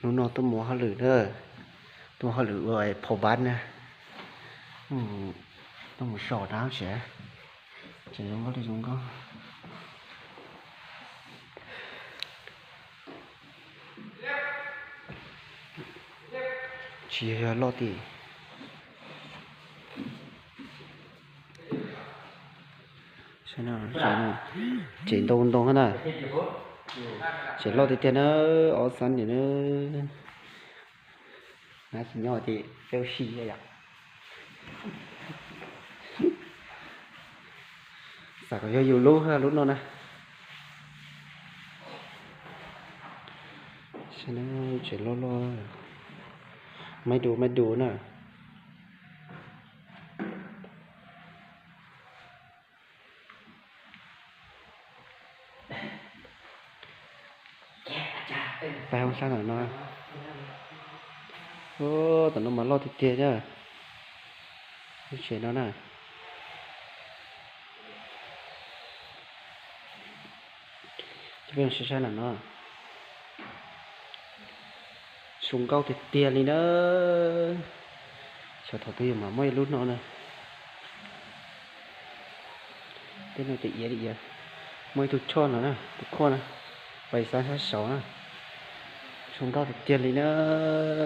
Hnub no tuaj mus hauj lwm na, tuaj mus hauj lwm ua phau npab na, tuaj mus so dab tsi, tseem zoo nkauj li zoo nkauj. Tsis yog loj tim. Tsev ntoo ntoo na, tsev loj tiag tiag na, ob xab niam na. Nab tsis nyob ces peb ua si yom. Xav kom yog yus lub lub no na. Tsev loj loj, maiv du maiv du na. Pab ua sab ntawm no. Tam no mas loj tiag tiag thiab. Lub tsev no na. Cov peb saib saib ntawm no. Zoo nkauj tiag tiag li na. Xyov thaum twg yuav mam muaj ib lub no na. Tej no ces iav li iav. Muaj ib tug choj no na, tus khuaj na, pais sab sab saud na. Zoo nkauj tiag tiag li na,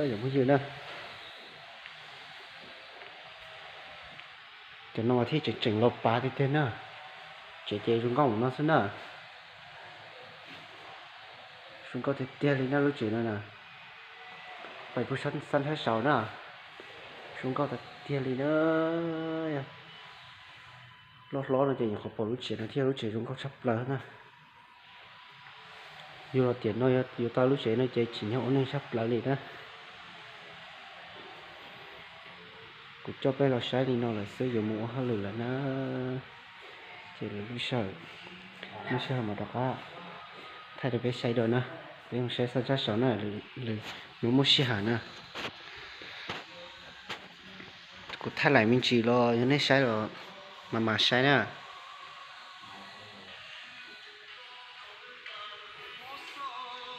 yog phooj ywg na. Cov no mas thiaj tseem tseem los pav tiag tiag na. Tsev ces zoo nkauj mus no xwb na. Zoo nkauj tiag tiag li na lub tsev no na. Pais puag sab sab saud na. Zoo nkauj tiag tiag li na. Loj hlob no ces nyuam qhuav pom lub tsev no thiab, lub tsev zoo nkauj tshaj plaws na. Yog los tiam no yuav tau lub tsev no ces tsim nyog ua neeg tshaj plaws li na. Kuv coj peb los saib li no lawm xwb, yuav mus ua hauj lwm lawm na. Ces lwm lub sij hawm, lub sij hawm mam rov qab thaij rau peb saib dua na. Peb mus saib sab sab saud na, lwm hnub muaj sij hawm na. Kuv thaij laim me ntsis los yog nej saib los mas mam saib na.